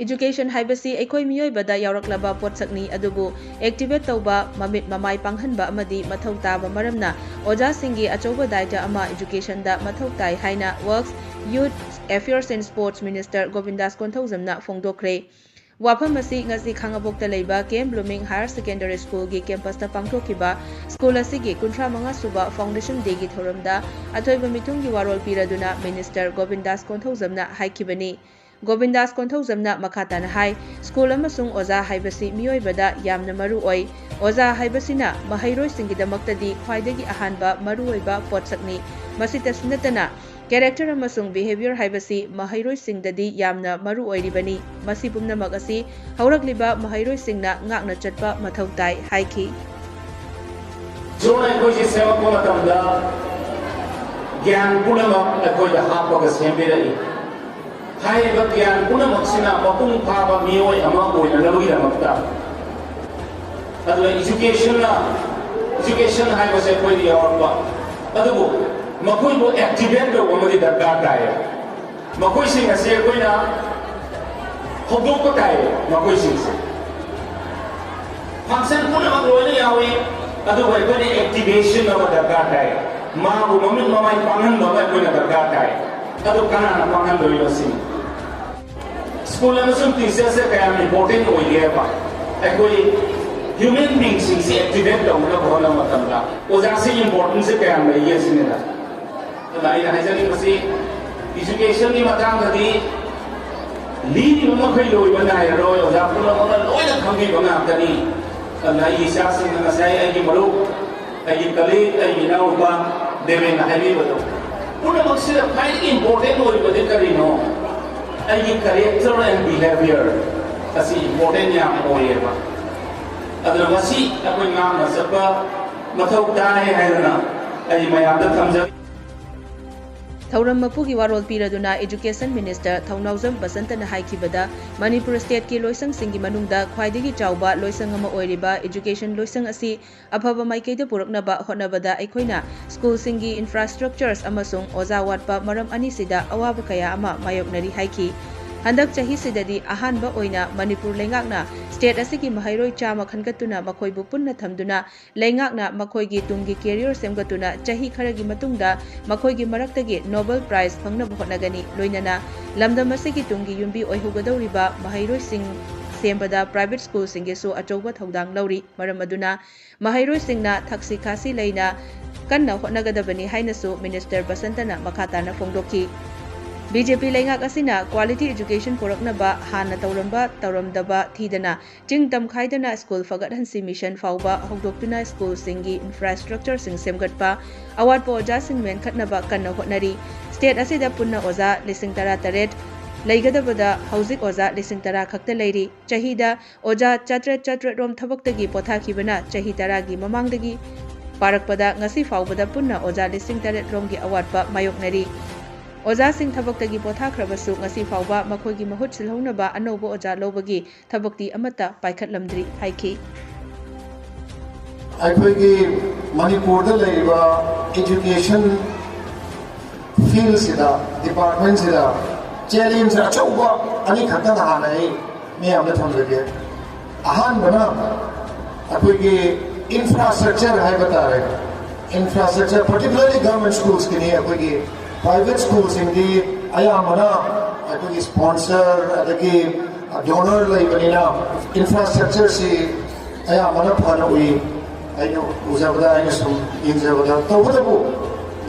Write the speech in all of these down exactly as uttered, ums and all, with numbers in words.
Education ꯍꯥꯏꯕꯁꯤ ꯑꯩꯈꯣꯏ ꯃꯤꯑꯣꯏꯕꯗ ꯌꯥꯎꯔꯛꯂꯕ ꯄꯣꯠꯁꯛꯅꯤ, ꯑꯗꯨꯕꯨ activate ꯇꯧꯕ, ꯃꯃꯤꯠ ꯃꯃꯥꯏ ꯄꯥꯡꯍꯟꯕ ꯑꯃꯗꯤ ꯃꯊꯧ ꯇꯥꯕ ꯃꯔꯝꯅ ꯑꯣꯖꯥꯁꯤꯡꯒꯤ ꯑꯆꯧꯕ ꯗꯥꯏꯇ ꯑꯃ education ꯗ ꯃꯊꯧ ꯇꯥꯏ ꯍꯥꯏꯅ Works, Youth Affairs and Sports Minister ꯒꯣꯕꯤꯟꯗꯥꯁ ꯀꯣꯟꯊꯧꯖꯝꯅ ꯐꯣꯡꯗꯣꯛꯈ꯭ꯔꯦ꯫ ꯋꯥꯐꯝ ꯑꯁꯤ ꯉꯁꯤ ꯈꯥꯉꯕꯣꯛꯇ ꯂꯩꯕ K M Blooming Higher Secondary School ꯒꯤ campus ꯇ ꯄꯥꯡꯊꯣꯛꯈꯤꯕ ꯁ꯭ꯀꯨꯜ ꯑꯁꯤꯒꯤ ꯀꯨꯟꯊ꯭ꯔꯥ ꯃꯉꯥ ꯁꯨꯕ Foundation Day ꯒꯤ ꯊꯧꯔꯝꯗ ꯑꯊꯣꯏꯕ ꯃꯤꯊꯨꯡꯒꯤ ꯋꯥꯔꯣꯜ ꯄꯤꯔꯗꯨꯅ Minister ꯒꯣꯕꯤꯟꯗꯥꯁ ꯀꯣꯟꯊꯧꯖꯝꯅ ꯍꯥꯏꯈꯤꯕꯅꯤ꯫ ꯒꯣꯕꯤꯟꯗꯥꯁ ꯀꯣꯟꯊꯧꯖꯝꯅ ꯃꯈꯥ ꯇꯥꯅ ꯍꯥꯏ, ꯁ꯭ꯀꯨꯜ ꯑꯃꯁꯨꯡ ꯑꯣꯖꯥ ꯍꯥꯏꯕꯁꯤ ꯃꯤꯑꯣꯏꯕꯗ ꯌꯥꯝꯅ ꯃꯔꯨ ꯑꯣꯏ꯫ ꯑꯣꯖꯥ ꯍꯥꯏꯕꯁꯤꯅ ꯃꯍꯩꯔꯣꯏꯁꯤꯡꯒꯤꯗꯃꯛꯇꯗꯤ ꯈ꯭ꯋꯥꯏꯗꯒꯤ ꯑꯍꯥꯟꯕ ꯃꯔꯨꯑꯣꯏꯕ ꯄꯣꯠꯁꯛꯅꯤ꯫ ꯃꯁꯤꯇꯁꯨ ꯅꯠꯇꯅ, character ꯑꯃꯁꯨꯡ behaviour ꯍꯥꯏꯕꯁꯤ ꯃꯍꯩꯔꯣꯏꯁꯤꯡꯗꯗꯤ ꯌꯥꯝꯅ ꯃꯔꯨ ꯑꯣꯏꯔꯤꯕꯅꯤ꯫ ꯃꯁꯤ ꯄꯨꯝꯅꯃꯛ ꯑꯁꯤ ꯍꯧꯔꯛꯂꯤꯕ ꯃꯍꯩꯔꯣꯏꯁꯤꯡꯅ ꯉꯥꯛꯅ ꯆꯠꯄ ꯃꯊꯧ ꯇꯥꯏ ꯍꯥꯏꯈꯤ꯫ ꯏꯁꯣꯔꯅ ꯑꯩꯈꯣꯏꯁꯦ ꯁꯦꯝꯃꯛꯄ ꯃꯇꯝꯗ ꯒ꯭ꯌꯥꯟ ꯄꯨꯝꯅꯃꯛ ꯑꯩꯈꯣꯏꯗ ꯍꯥꯞꯄꯒ ꯁꯦꯝꯕꯤꯔꯛꯏ꯫ ꯍꯥꯏꯔꯤꯕ ꯒ꯭ꯌꯥꯟ ꯄꯨꯝꯅꯃꯛꯁꯤꯅ ꯃꯄꯨꯡ ꯐꯥꯕ ꯃꯤꯑꯣꯏ ꯑꯃ ꯑꯣꯏꯅꯅꯕꯒꯤꯗꯃꯛꯇ, ꯑꯗꯨꯒ education ꯅ, education ꯍꯥꯏꯕꯁꯦ ꯑꯩꯈꯣꯏꯗ ꯌꯥꯎꯔꯛꯄ, ꯑꯗꯨꯕꯨ ꯃꯈꯣꯏꯕꯨ activate ꯇꯧꯕ ꯑꯃꯗꯤ ꯗꯔꯀꯥꯔ ꯇꯥꯏꯌꯦ꯫ ꯃꯈꯣꯏꯁꯤꯡ ꯑꯁꯤ ꯑꯩꯈꯣꯏꯅ ꯍꯧꯗꯣꯛꯄ ꯇꯥꯏꯌꯦ꯫ ꯃꯈꯣꯏꯁꯤꯡꯁꯦ function ꯄꯨꯝꯅꯃꯛ ꯂꯣꯏꯅ ꯌꯥꯎꯏ, ꯑꯗꯨꯕꯨ ꯑꯩꯈꯣꯏꯅ activation ꯑꯃ ꯗꯔꯀꯥꯔ ꯇꯥꯏ꯫ ꯃꯥꯕꯨ ꯃꯃꯤꯠ ꯃꯃꯥꯏ ꯄꯥꯡꯍꯟꯕ ꯑꯃ ꯑꯩꯈꯣꯏꯅ ꯗꯔꯀꯥꯔ ꯇꯥꯏ꯫ ꯑꯗꯨ ꯀꯅꯥꯅ ꯄꯥꯡꯍꯟꯗꯣꯏꯅꯣ ꯁꯤꯅꯤ꯫ ꯁ꯭ꯀꯨꯜ ꯑꯃꯁꯨꯡ teacher ꯁꯦ ꯀꯌꯥꯝ important ꯑꯣꯏꯒꯦ ꯍꯥꯏꯕ, ꯑꯩꯈꯣꯏ human being ꯁꯤꯡꯁꯤ activate ꯇꯧꯅꯕ ꯍꯣꯠꯅꯕ ꯃꯇꯝꯗ ꯑꯣꯖꯥꯁꯤ important ꯁꯦ ꯀꯌꯥꯝ ꯂꯩꯒꯦ ꯁꯤꯅꯤꯗ꯫ ꯑꯗꯨꯅ ꯑꯩꯅ ꯍꯥꯏꯖꯅꯤꯡꯕꯁꯤ, education ꯒꯤ ꯃꯇꯥꯡꯗꯗꯤ ꯂꯤꯔꯤꯕ ꯃꯈꯩ ꯂꯣꯏꯕ ꯅꯥꯏꯔꯔꯣꯏ, ꯑꯣꯖꯥ ꯄꯨꯝꯅꯃꯛꯅ ꯂꯣꯏꯅ ꯈꯪꯕꯤꯕ ꯉꯥꯛꯇꯅꯤ꯫ ꯑꯗꯨꯅ ꯑꯩꯒꯤ ꯏꯆꯥꯁꯤꯡꯅ ꯉꯁꯥꯏ ꯑꯩꯒꯤ ꯃꯔꯨꯞ, ꯑꯩꯒꯤ colleague, ꯑꯩꯒꯤ ꯏꯅꯥꯎꯅꯨꯄꯥ ꯗꯦꯕꯦꯟꯅ ꯍꯥꯏꯕꯤꯕꯗꯣ, ꯄꯨꯝꯅꯃꯛꯁꯤꯗ ꯈ꯭ꯋꯥꯏꯗꯒꯤ important ꯑꯣꯏꯕꯗꯤ ꯀꯔꯤꯅꯣ? ꯑꯩꯒꯤ character and behaviour ꯑꯁꯤ important ꯌꯥꯝ ꯑꯣꯏꯌꯦꯕ꯫ ꯑꯗꯨꯅ ꯃꯁꯤ ꯑꯩꯈꯣꯏ ꯉꯥꯛꯅ ꯆꯠꯄ ꯃꯊꯧ ꯇꯥꯏ ꯍꯥꯏꯗꯅ ꯑꯩ ꯃꯌꯥꯝꯗ ꯊꯝꯖꯒꯦ꯫ ꯊꯧꯔꯝ ꯃꯄꯨꯒꯤ ꯋꯥꯔꯣꯜ ꯄꯤꯔꯗꯨꯅ Education Minister ꯊꯧꯅꯥꯎꯖꯝ ꯕꯁꯟꯇꯅ ꯍꯥꯏꯈꯤꯕꯗ, ꯃꯅꯤꯄꯨꯔ state ꯀꯤ ꯂꯣꯏꯁꯪꯁꯤꯡꯒꯤ ꯃꯅꯨꯡꯗ ꯈ꯭ꯋꯥꯏꯗꯒꯤ ꯆꯥꯎꯕ ꯂꯣꯏꯁꯪ ꯑꯃ ꯑꯣꯏꯔꯤꯕ education ꯂꯣꯏꯁꯪ ꯑꯁꯤ ꯑꯐꯕ ꯃꯥꯏꯀꯩꯗ ꯄꯨꯔꯛꯅꯕ ꯍꯣꯠꯅꯕꯗ ꯑꯩꯈꯣꯏꯅ ꯁ꯭ꯀꯨꯜꯁꯤꯡꯒꯤ infrastructures ꯑꯃꯁꯨꯡ ꯑꯣꯖꯥ ꯋꯥꯠꯄ ꯃꯔꯝ ꯑꯅꯤꯁꯤꯗ ꯑꯋꯥꯕ ꯀꯌꯥ ꯑꯃ ꯃꯥꯌꯣꯛꯅꯔꯤ ꯍꯥꯏꯈꯤ꯫ ꯍꯟꯗꯛ ꯆꯍꯤꯁꯤꯗꯗꯤ ꯑꯍꯥꯟꯕ ꯑꯣꯏꯅ ꯃꯅꯤꯄꯨꯔ ꯂꯩꯉꯥꯛꯅ state ꯑꯁꯤꯒꯤ ꯃꯍꯩꯔꯣꯏ ꯆꯥꯝꯃ ꯈꯟꯒꯠꯇꯨꯅ ꯃꯈꯣꯏꯕꯨ ꯄꯨꯟꯅ ꯊꯝꯗꯨꯅ ꯂꯩꯉꯥꯛꯅ ꯃꯈꯣꯏꯒꯤ ꯇꯨꯡꯒꯤ career ꯁꯦꯝꯒꯠꯇꯨꯅ ꯆꯍꯤ ꯈꯔꯒꯤ ꯃꯇꯨꯡꯗ ꯃꯈꯣꯏꯒꯤ ꯃꯔꯛꯇꯒꯤ Nobel Prize ꯐꯪꯅꯕ ꯍꯣꯠꯅꯒꯅꯤ꯫ ꯂꯣꯏꯅꯅ ꯂꯝꯗꯝ ꯑꯁꯤꯒꯤ ꯇꯨꯡꯒꯤ ꯌꯨꯝꯕꯤ ꯑꯣꯏꯍꯧꯒꯗꯧꯔꯤꯕ ꯃꯍꯩꯔꯣꯏꯁꯤꯡ ꯁꯦꯝꯕꯗ private schoolꯁꯤꯡꯒꯤꯁꯨ ꯑꯆꯧꯕ ꯊꯧꯗꯥꯡ ꯂꯧꯔꯤ꯫ ꯃꯔꯝ ꯑꯗꯨꯅ ꯃꯍꯩꯔꯣꯏꯁꯤꯡꯅ ꯊꯛꯁꯤ ꯈꯥꯁꯤ ꯂꯩꯅ ꯀꯟꯅ ꯍꯣꯠꯅꯒꯗꯕꯅꯤ ꯍꯥꯏꯅꯁꯨ Minister ꯕꯁꯟꯇꯅ ꯃꯈꯥ ꯇꯥꯅ ꯐꯣꯡꯗꯣꯛꯈꯤ꯫ BJP ꯂꯩꯉꯥꯛ ꯑꯁꯤꯅ quality education ꯄꯨꯔꯛꯅꯕ ꯍꯥꯟꯅ ꯇꯧꯔꯝꯕ ꯇꯧꯔꯝꯗꯕ ꯊꯤꯗꯅ ꯆꯤꯡ ꯇꯝ ꯈꯥꯏꯗꯅ school ꯐꯒꯠꯍꯟꯁꯤ mission ꯐꯥꯎꯕ ꯍꯧꯗꯣꯛꯇꯨꯅ schoolꯁꯤꯡꯒꯤ infrastructureꯁꯤꯡ ꯁꯦꯝꯒꯠꯄ, ꯑꯋꯥꯠꯄ ꯑꯣꯖꯥꯁꯤꯡ ꯃꯦꯟꯈꯠꯅꯕ ꯀꯟꯅ ꯍꯣꯠꯅꯔꯤ꯫ State ꯑꯁꯤꯗ ꯄꯨꯟꯅ ꯑꯣꯖꯥ ꯂꯤꯁꯤꯡ ꯇꯔꯥ ꯇꯔꯦꯠ ꯂꯩꯒꯗꯕꯗ ꯍꯧꯖꯤꯛ ꯑꯣꯖꯥ ꯂꯤꯁꯤꯡ ꯇꯔꯥ ꯈꯛꯇ ꯂꯩꯔꯤ꯫ ꯆꯍꯤꯗ ꯑꯣꯖꯥ ꯆꯥꯇ꯭ꯔꯦꯠ ꯆꯥꯇ꯭ꯔꯦꯠ ꯔꯣꯝ ꯊꯕꯛꯇꯒꯤ ꯄꯣꯊꯥꯈꯤꯕꯅ ꯆꯍꯤ ꯇꯔꯥꯒꯤ ꯃꯃꯥꯡꯗꯒꯤ ꯄꯥꯔꯛꯄꯗ ꯉꯁꯤ ꯐꯥꯎꯕꯗ ꯄꯨꯟꯅ ꯑꯣꯖꯥ ꯂꯤꯁꯤꯡ ꯇꯔꯦꯠ ꯔꯣꯝꯒꯤ ꯑꯋꯥꯠꯄ ꯃꯥꯌꯣꯛꯅꯔꯤ꯫ ꯑꯣꯖꯥꯁꯤꯡ ꯊꯕꯛꯇꯒꯤ ꯄꯣꯊꯥꯈ꯭ꯔꯕꯁꯨ ꯉꯁꯤ ꯐꯥꯎꯕ ꯃꯈꯣꯏꯒꯤ ꯃꯍꯨꯠ ꯁꯤꯜꯍꯧꯅꯕ ꯑꯅꯧꯕ ꯑꯣꯖꯥ ꯂꯧꯕꯒꯤ ꯊꯕꯛꯇꯤ ꯑꯃꯠꯇ ꯄꯥꯏꯈꯠꯂꯝꯗ꯭ꯔꯤ ꯍꯥꯏꯈꯤ꯫ ꯑꯩꯈꯣꯏꯒꯤ ꯃꯅꯤꯄꯨꯔꯗ ꯂꯩꯔꯤꯕ education fieldꯁꯤꯗ, departmentꯁꯤꯗ challenge ꯑꯆꯧꯕ ꯑꯅꯤꯈꯛꯇ ꯍꯥꯟꯅ ꯑꯩ ꯃꯌꯥꯝꯗ ꯊꯝꯖꯒꯦ꯫ ꯑꯍꯥꯟꯕꯅ ꯑꯩꯈꯣꯏꯒꯤ infrastructure ꯍꯥꯏꯕ ꯇꯥꯔꯦ꯫ Infrastructure, particularly government schoolsꯀꯤꯅꯤ꯫ ꯑꯩꯈꯣꯏꯒꯤ private schoolꯁꯤꯡꯗꯤ ꯑꯌꯥꯝꯕꯅ ꯑꯩꯈꯣꯏꯒꯤ sponsor ꯑꯗꯒꯤ donor ꯂꯩꯕꯅꯤꯅ infrastructureꯁꯤ ꯑꯌꯥꯝꯕꯅ ꯐꯅ ꯎꯏ꯫ ꯑꯩꯅ ꯎꯖꯕꯗ, ꯑꯩꯅ ꯁꯨꯝ ꯌꯦꯡꯖꯕꯗ, ꯇꯧꯕꯇꯕꯨ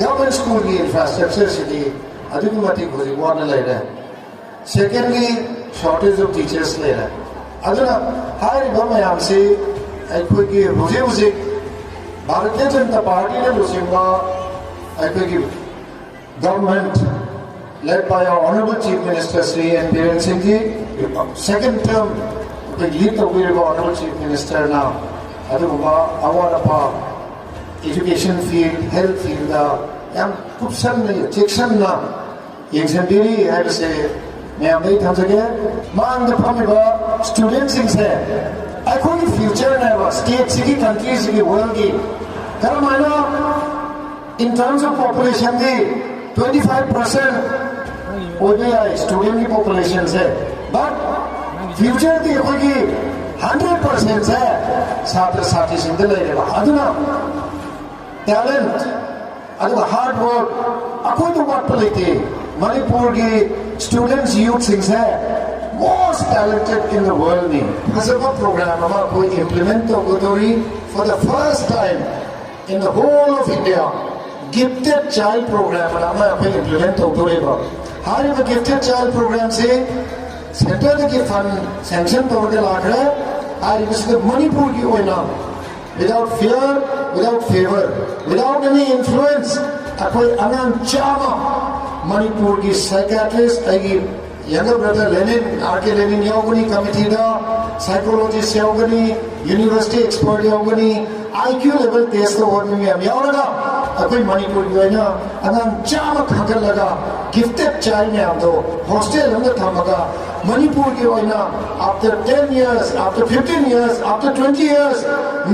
government schoolꯒꯤ infrastructureꯁꯤꯗꯤ ꯑꯗꯨꯛꯀꯤ ꯃꯇꯤꯛ ꯍꯧꯖꯤꯛ ꯋꯥꯅ ꯂꯩꯔꯦ꯫ Secondly, shortage of teachers ꯂꯩꯔꯦ꯫ ꯑꯗꯨꯅ ꯍꯥꯏꯔꯤꯕ ꯃꯌꯥꯝꯁꯤ ꯑꯩꯈꯣꯏꯒꯤ ꯍꯧꯖꯤꯛ ꯍꯧꯖꯤꯛ ꯚꯥꯔꯇꯤꯌ ꯖꯅꯇꯥ ꯄꯥꯔꯇꯤꯅ ꯂꯨꯆꯤꯡꯕ ꯑꯩꯈꯣꯏꯒꯤ government led by our honorable Chief Minister Shri N Biren Singh ji, second term ꯑꯩꯈꯣꯏ lead ꯇꯧꯕꯤꯔꯤꯕ honorable Chief Ministerꯅ ꯑꯗꯨꯒꯨꯝꯕ ꯑꯋꯥꯠ ꯑꯄꯥ education field, health fieldꯇ ꯌꯥꯝ ꯀꯨꯞꯁꯟꯅ ꯆꯦꯛꯁꯟꯅ ꯌꯦꯡꯁꯤꯟꯕꯤꯔꯤ ꯍꯥꯏꯕꯁꯦ ꯃꯌꯥꯝꯗ ꯑꯩ ꯊꯝꯖꯒꯦ꯫ ꯃꯥꯡꯗ ꯐꯝꯃꯤꯕ studentꯁꯤꯡꯁꯦ ꯑꯩꯈꯣꯏꯒꯤ futureꯅꯦꯕ, stateꯁꯤꯒꯤ, countryꯁꯤꯒꯤ, worldꯒꯤ꯫ ꯀꯔꯝꯍꯥꯏꯅ in terms of populationꯗꯤ twenty five percent ꯑꯣꯏꯕ ꯌꯥꯏ ꯁ꯭ꯇꯨꯗꯦꯟꯒꯤ ꯄꯣꯄꯨꯂꯦꯁꯟꯁꯦ, ꯕꯠ ꯐ꯭ꯌꯨꯆꯔꯗꯤ ꯑꯩꯈꯣꯏꯒꯤ ꯍꯟꯗ꯭ꯔꯦꯠ ꯄꯥꯔꯁꯦꯟꯁꯦ ꯁꯥꯇ꯭ꯔ ꯁꯥꯇ꯭ꯔꯤꯁꯤꯡꯗ ꯂꯩꯔꯦꯕ꯫ ꯑꯗꯨꯅ ꯇꯦꯂꯦꯟꯠ ꯑꯗꯨꯒ ꯍꯥꯔꯗ ꯋꯥꯔꯛ ꯑꯩꯈꯣꯏꯗ ꯋꯥꯠꯄ ꯂꯩꯇꯦ꯫ ꯃꯅꯤꯄꯨꯔꯒꯤ ꯁ꯭ꯇꯨꯗꯦꯟꯠꯁ ꯌꯨꯠꯁꯤꯡꯁꯦ most talented in the world ꯅꯤ꯫ ꯐꯖꯕ ꯄ꯭ꯔꯣꯒ꯭ꯔꯥꯝ ꯑꯃ ꯑꯩꯈꯣꯏ implement ꯇꯧꯒꯗꯧꯔꯤ꯫ For the first time in the whole of India, gifted child program ꯑꯅ ꯑꯃ ꯑꯩꯈꯣꯏ ꯏꯝꯄ꯭ꯂꯤꯃꯦꯟꯠ ꯇꯧꯗꯣꯔꯤꯕ꯫ ꯍꯥꯏꯔꯤꯕ ꯒꯤꯐꯇꯦꯗ ꯆꯥꯏꯜ ꯄ꯭ꯔꯣꯒ꯭ꯔꯥꯝꯁꯤ ꯁꯦꯟꯇꯔꯗꯒꯤ ꯐꯟ ꯁꯦꯡꯁꯟ ꯇꯧꯔꯒ ꯂꯥꯛꯈ꯭ꯔꯦ꯫ ꯍꯥꯏꯔꯤꯕꯁꯤꯗ ꯃꯅꯤꯄꯨꯔꯒꯤ ꯑꯣꯏꯅ without fear, without favor, without any influence ꯑꯩꯈꯣꯏ ꯑꯉꯥꯡ ꯆꯥꯝꯃ ꯃꯅꯤꯄꯨꯔꯒꯤ ꯁꯥꯏꯀꯥꯇ꯭ꯔꯤꯁ, ꯑꯩꯒꯤ ꯌꯪꯒꯔ ꯕ꯭ꯔꯗꯔ ꯂꯦꯅꯤꯟ, ꯑꯥꯔ ꯀꯦ ꯂꯦꯅꯤꯟ ꯌꯥꯎꯒꯅꯤ ꯀꯃꯤꯇꯤꯗ, ꯁꯥꯏꯀꯣꯂꯣꯖꯤꯁ ꯌꯥꯎꯒꯅꯤ, ꯌꯨꯅꯤꯚꯔꯁꯤꯇꯤ ꯑꯦꯛꯁꯄꯔꯠ ꯌꯥꯎꯒꯅꯤ, ꯑꯥꯏ ꯀ꯭ꯌꯨ ꯂꯦꯚꯦꯜ ꯇꯦꯁ ꯇꯧꯕ ꯃꯤ ꯃꯌꯥꯝ ꯌꯥꯎꯔꯒ ꯑꯩꯈꯣꯏ ꯃꯅꯤꯄꯨꯔꯒꯤ ꯑꯣꯏꯅ ꯑꯉꯥꯡ ꯆꯥꯝꯃ ꯈꯟꯒꯠꯂꯒ ꯒꯤꯐꯇꯦꯗ ꯆꯥꯏꯜ ꯃꯌꯥꯝꯗꯣ ꯍꯣꯁꯇꯦꯜ ꯑꯃꯗ ꯊꯝꯃꯒ ꯃꯅꯤꯄꯨꯔꯒꯤ ꯑꯣꯏꯅ after ten years, after fifteen years, after twenty years